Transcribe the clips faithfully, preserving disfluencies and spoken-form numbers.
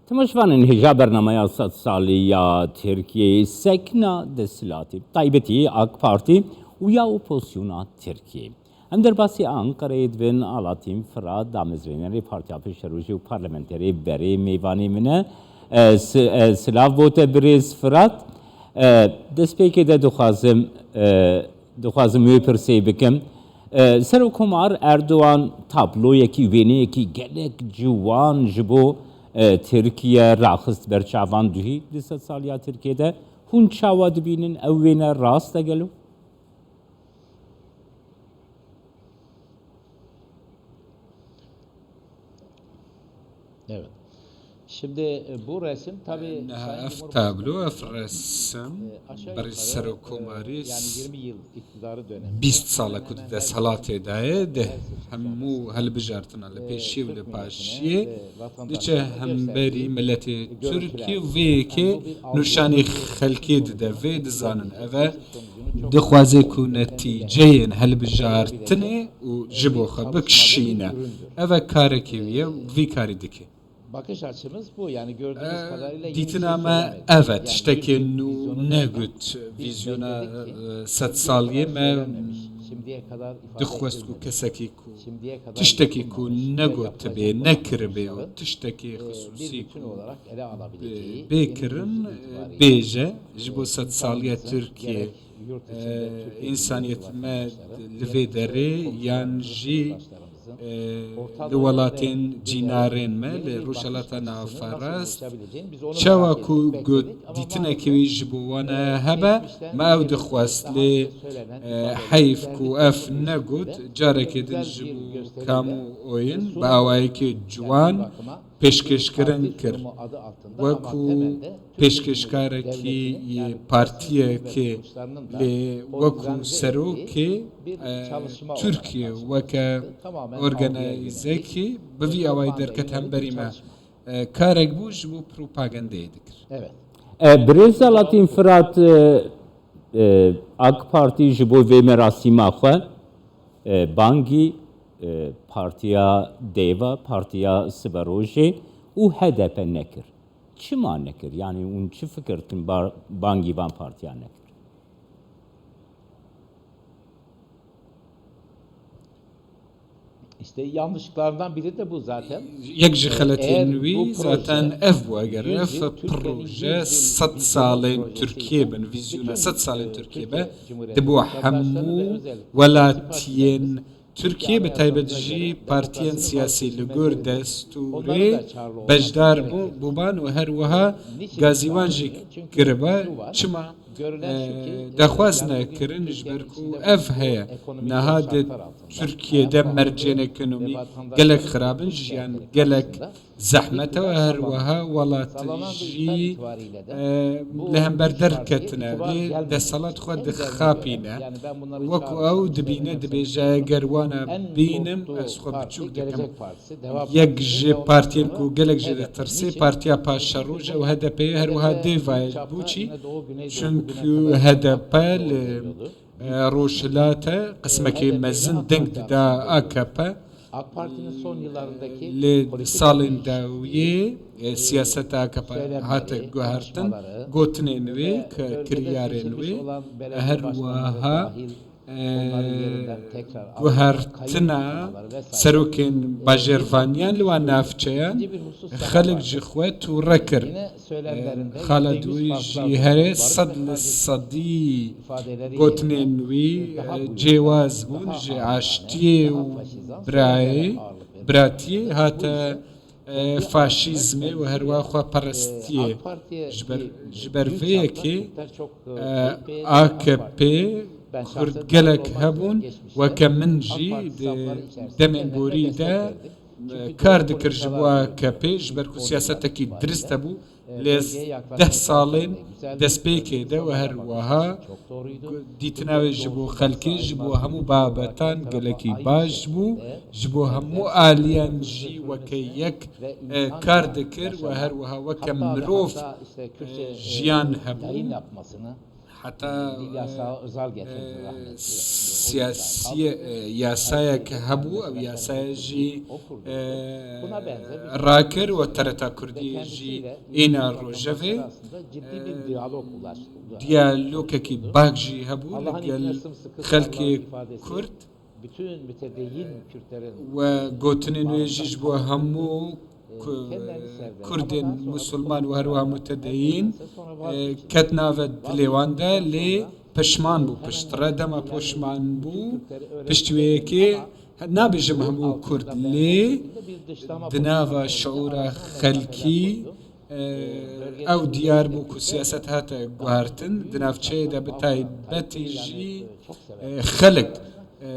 Temaşevanên hêja bernameya sed salî ya Tirkiyeyê, sekna desthilatî, taybetî AK Partî û ya opozisyona Tirkiyeyê. Em derbasî Ankarayê dibin, Alatîn Firat, damezrênerê Partiya Pêşerojê û parlamenterê berê mêvanê min e. E, si-, e, silav bo te birêz Firat. E, destpêkê de dixwazim, e, dixwazim wê pirsê bikim. E, Serokkomar Erdogan tabloyekî, wêneyekî gelek ciwan ji bo, e, Tirkiye raxist ber çavan duhî di sedsaliya Tirkiye de. Hûn çawa dibînin? Ew wêne rast e gelo? Evet. Şimdi, e, bu resim tabii Niha Sayın ev Cumhurbaşkanı, tablo, ev resim e, aşağı berî yukarı Serokkomarî, e, yani yirmi yıl iktidarı dönemi bîst sala ku di desthilatê de ye, di hemû hilbijartina li pêşî û li paşiyê diçe hemberî miletê Tirkî û vê yekê nûşanî xelkê dide. Vê dizanin ev e, dixwaze ku netîceyên hilbijartinê û ji bo xwe bikişîne. Ev e karekê wî ye û vî karî dike. Bakış açımız bu. Yani gördüğünüz kadarıyla yeni bir şey söylemedi. Dîtina me ev e, tiştekê nû negot, vîzyona, e, sed saliyê me dixwest ku kesekî ku tiştekî ku negotibe, nekiribe û tiştekî xisûsî ku bê kirin, e, bêje. Ji bo sed saliya Tirkiye, e, însaniyet me li vê derê yan jî, e, li welatên cînarên me, li Rojhilata Navxwerast, çawa ku got dîtinekê wî ji bo wan hebe, me ew dixwest, lê, e, heyf ku ev negot, carekê din ji bo kamuoyên bi awayekê ciwan pêşkêşkirin kir. Wekû pêşkêşkarekî yê partiyekê, lê wekû serokê, e, Tirkiye, weke organîzekî bi vî awayî derket hemberî me. E, karek bû ji bo propagandeyê dikir. E, Birêz Alatîn Firat, e, e, AK Partî ji bo vê merasîma xwe, e, bangî, e, Partiya Dêva, Partiya Siberojê û H D P nekir. Çima nekir? Yanî hûn çi fikir dikin ba-, bangî van partiyan nekir? İşte yanlışlıklarından biri de bu zaten. Yek ji xeletiyên wî zaten ev bû, eger ev proje sed salên Tirkiyê bin, vîzyona sed salên Tirkiyê be, dibû hemû welatiyên Tirkiye, bi taybet jî partiyên siyasî li gor destûrê beşdar bû-, bûban û her wiha gazî wan jî kiriba. Çima, e, daxwaz nekirin? Ji ber ku ev heye. Niha di Tirkiye de mercên ekonomî gelek xirab in, jiyan gelek zehmet e û her wiha welat jî, e, li hember derketine. Lê desthilat xwe dixapîne. Wekû ew dibîne, dibêje, eger wana bînim, ez xwe biçûk dikim. Yek ji partiyên ku gelek jê ditirsê, Partiya Paşeroj e û H D P ye, her wiha Dêva ye. Bo çî? Çunku H D P li e, Rojhilat e, qismekê mezin deng dida A K P. Lê di salên dawiyê, e, siyaseta A K P hate guhertin, gotinên wê, ke-, kiryarên wê, e, her wiha, e, guhertina serokên bajêrvaniyan li wan navçeyan, xelk ji xwe tûre kir. Xalet wî jî herê sed li sedî gotinên wî, e, cêwaz bûn, ji aştiyê û birayê, biratiyê hate, e, faşîzmê û herwiha xweperestiyê. Ji ber, ji ber vê yekê, e, A K P Kurd gelek hebûn, weke min jî di demên borî de kar dikir ji bo A K P, ji ber ku siyasetekî dirist hebû, lê deh salên destpêkê de û her wiha dîtina wê ji bo xelkê, ji bo hemû babetan gelekî baş bû, ji bo hemû aliyan jî weke yek, e, kar dikir û her wiha weke mirov, e, jiyan hebû. Heta, e, siyasî, e, yasayek hebû, ew yasaya jî, e, rakir û T R T Kurdî jî îna rojevê, e, diyalogekî bak jî hebû li gel xelkê Kurd. We gotinên wê jî ji bo hemû Ku-, Kurdên Musulman û her wiha mutedeyîn, e, ket nave dilê wan de, lê pişman bû piştre. Dema poşman bû, piştî wê yekê, nabêjim hemû Kurd, lê di nava şiûra xelkî, e, ew diyar bû ku siyaset hate guhertin, di navçeyê de bi taybetî jî, e, xelk, e,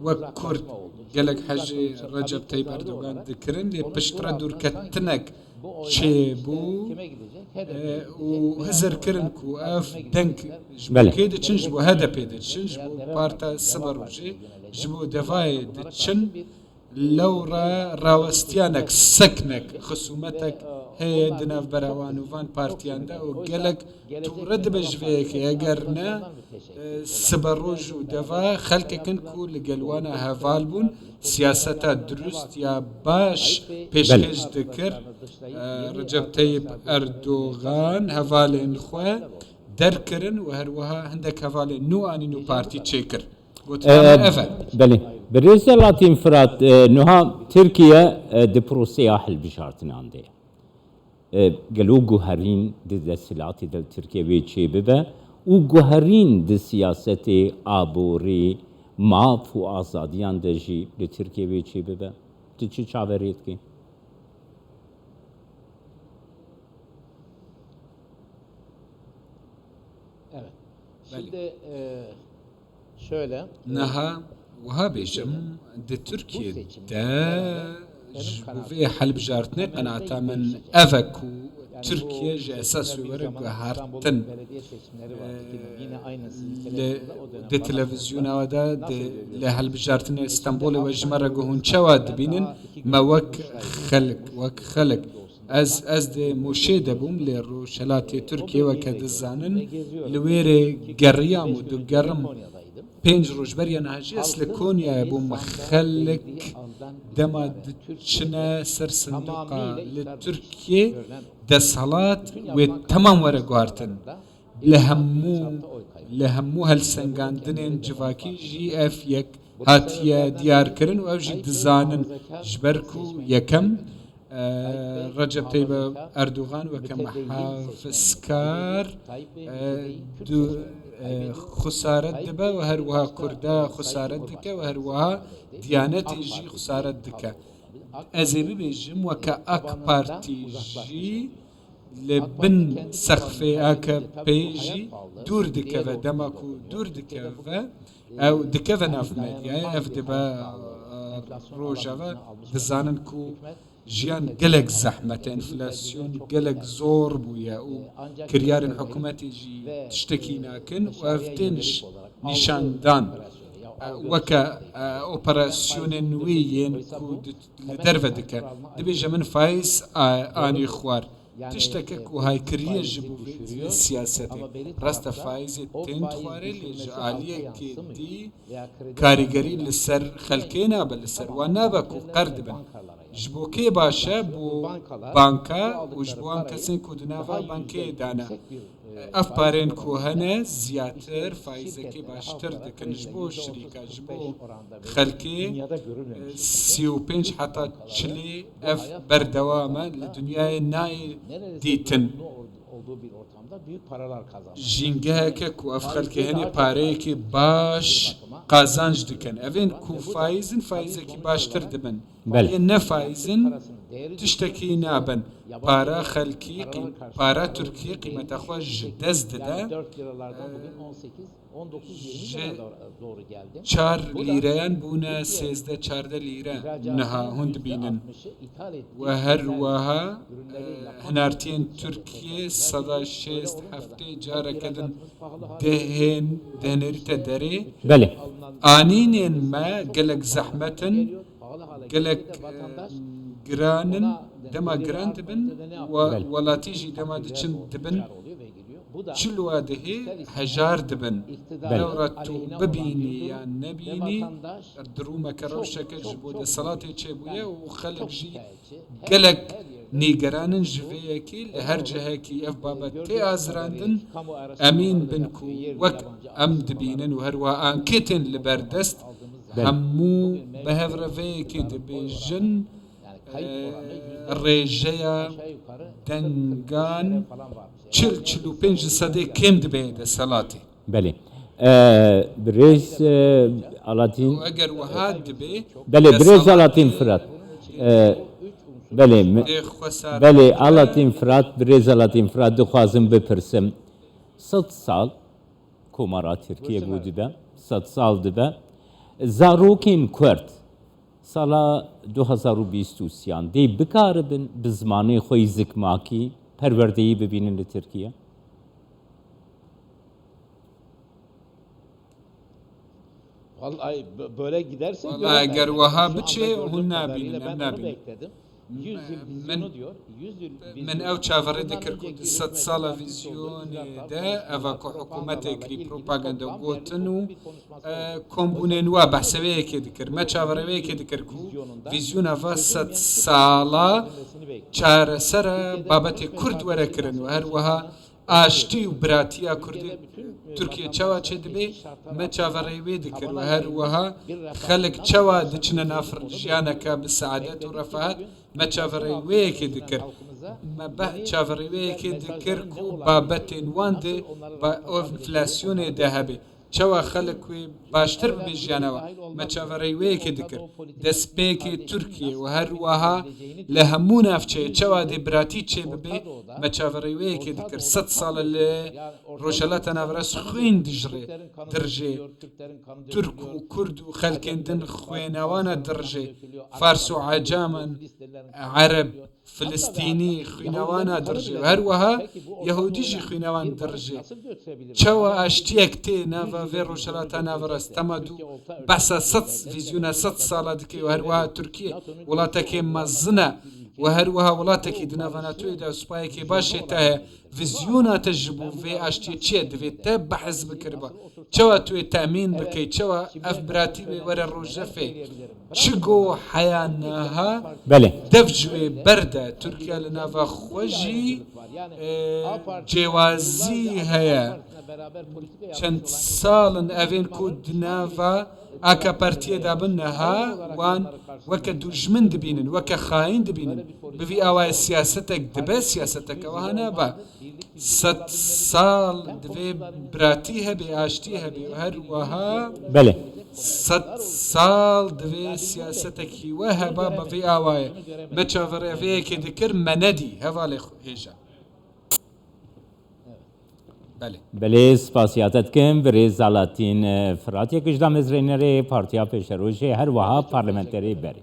wek Kurd gelek hejê Recep Tayyip Erdogan dikirin, lê piştre dûrketinek çêbû, e, û hizir kirin ku ev deng ji bo Belê. kê diçin, ji bo H D P diçin, ji bo Parta Siberojê, ji bo Devayê diçin. Lewra rawestiyanek, seknek, xisûmetek heye di navbera wan û van partiyan de û gelek tûre dibe ji vê yekê. Eger ne, e, Siberoj û Deva xelkek in ku li gel wan a heval bûn, siyaseta dirust ya baş pêşkêş Belê. dikir. E, Recep Tayyip Erdogan hevalên xwe derkirin û her wiha hindek hevalên nû anîn û partî çêkir. Gotina Ee, min ev e. Belê. Birêz Selahattin Firat, e, niha Tirkiye, e, di proseya hilbijartinan de ye. E, gelo guherîn di desthilatê de li Tirkiye wê çêbibe û guherîn di siyasetê aborî, maf û azadiyan de jî li Tirkiye wê çêbibe? Tu çi çaverê dikî? Evet. Belê. Şimdi, e, Şöyle, Niha wiha bêjim, di Tirkiye de ji bo vê helbijartinê qenaeta min ev e ku Tirkiye ji esas wê were guhertin. Li, di televîzyona we de, di, li helbijartinê Stenbolê we ji me re got hûn çawa dibînin, me wek xelk, wek xelk. Ez, ez di Mûşê de bûm, lê rojhelatê Tirkiye weke dizanin, li wê rê geriyam û digerim. Pênc roj beriya niha jî ez li Konyayê bûm. Xelk dema diçine ser sindoqa li Tirkiye, desthilat wê temam were guhartin. Li hemû, li hemû helsengandinên civakî jî ev yek hatiye diyarkirin û ev jî dizanin, ji ber ku yekem, e, Recep Tayyip Erdogan weke muhafizkar, e, du, e, xesaret dibe û her wiha Kurda xesaret dike û her wiha Diyanetê jî xesaret dike. Ez ê bibêjim, weke AK Partî jî li bin sexfê A K P jî dûr dikeve, dema ku dûr dikeve, ew dikeve nav medyayê, ev dibe, e, rojeve, dizanin ku jiyan gelek zehmet e, enflasyon gelek zor bûye û kiryarên hikûmetê jî tiştekî nakin û ev tên niş-, nîşandan, e, weke, e, operasyonên wê yên ku di, li derve dike. Dibêje min faiz, e, anî xwar. Tişteke ku haykiriye ji bo vê siyasetê. Rast e, faîzê tên dixware, lê ji aliyekê dî karîgerî li ser xelkê nabe, li ser wan nabe ku qerd dibin. Ji bo kê baş e? Bo banka û ji bo wan kesên ku di nava bankê de ne. Ev parên ku hene, ziyatir faîzekê baştir dikin ji bo şirîka, ji bo xelkê, e, sî û pênc heta çilê ev berdewam e, li dinyayê nayê dîtin. Jîngeheke ku ev xelkê hene pareyekê baş qazanc dikin. Evên ku faîz in, faîzekî baştir dibin. Belê. Yên ne faîz in, tiştekî nabin. Para xelkî, qî-, para Tirkiyê qîmeta xwe ji dest dide. Ji çar lîreyan bûne sêzdeh çardeh lîre niha hûn dibînin. We her wiha, e, hinartiyên Tirkiyê seda şêst heftê careke din dihên, dihinêrîte derê. Belê. Anînên me gelek zehmet in, gelek, e, giran in, dema giran dibin, we-, Belê. welatî jî dema diçin dibin, çil û dehê hejar dibin. Lewra tu bibînî yan nebînî, di rûmeke rewşeke ji bo desthilatê çêbûye û xelk jî gelek nîgeran in ji vê yekê. Li her cihekî ev babet tê azirandin. Emîn bin ku wek em dibînin û her wiha anketên li ber dest, hemû bi hev re vê yekê dibêjin, e, rêjeya dengan çil, çil û pênc li sedê kêm dibe desthilatê. Belê. E, birêz, e, Alatîn. Û eger wiha dibe, belê, birêz desthilatê Alatîn Firat. E, belê, mi-, dê xwe sar belê, bibe. Alatîn Firat, birêz Alatîn Firat, dixwazim bipirsim. Sed sal Komara Tirkiye bû dibe, sed sal dibe. Zarokên Kurd sala du hazar û bîst û sêyan dê bikaribin bi zimanê xwe yî zikmakî perwerdeyî bibînin li Tirkiye? Vallahi bö-, böyle giderse Vallahi göremeyiz. Eger wiha biçe, hûn nabînin, em nabînin. Min, min ew çaverê dikir ku di sed sala vîzyonê de eva ku hikûmetê kirî propaganda gotin û, e, kombûnên wa behsê wê yekê dikir. Me çaverê wê yekê dikir ku vîzyona va sed sala çaresera babetê Kurd were kirin û her wiha aştî û biratiya Kurdê Tirkiye çawa çêdibe, me çaverê wê dikir û her wiha xelk çawa diçine nav jiyaneke bi seadet û refahet, me çaverê wê yekê dikir. Me be-, çaverê wê yekê dikir ku babetên wan di ba-, enflasyonê de hebe. Çawa xelk wê baştir bibe jiyana we? Me çaverê wê yekê dikir. Destpêkê Tirkiye û her wiha li hemû navçeyê çawa dê biratî çêbibe, me çaverê wê yekê dikir. Sed sal e li Rojhelata Naverast xwîn dijre, dirjê. Tirk û Kurd û xelkên din xwêna wan e dirjê. Fars û Ecaman, Ereb, Filistînî xwîna wan a dirjê û her wiha Yehûdî jî xwîna wan dirjê. Çawa aştiyek tê nava vê Rojhelata Naverast, tema dû behsa sed, vîzyona sed sala dike û her wiha Tirkiye welatekê mezin e û her wiha welatekî di nava NATOyê de spayekê baş jê te heye. Vîzyona te ji bo vê aştiyê çi ye? Divê te behs bikiriba. Çawa tu yê temîn bikey? Çawa ev biratî wê were rojefê? Çi go heya niha Belê. Dev ji wê berde? Tirkiye li nava xwe jî, e, cêwazî heye. Çend sal in evên ku di nava A K Partiyê de bin niha wan weke dujmin dibînin, weke xayîn dibînin. Bi vî awayê siyasetek dibe, siyaseteke wiha nabe. Sed sal divê biratî hebe, aştî hebe û her wiha Belê. Sed sal divê siyasetekî we heba bi vî awayê. Me çaverê vê yekê dikir, me nedî. Hevalê xwe hêja. Belê. Belê, spasiya te dikim. Birêz Alatîn, e, Firat, yek ji damezrênerê Partiya Pêşerojê, her wiha parlamenterê berê.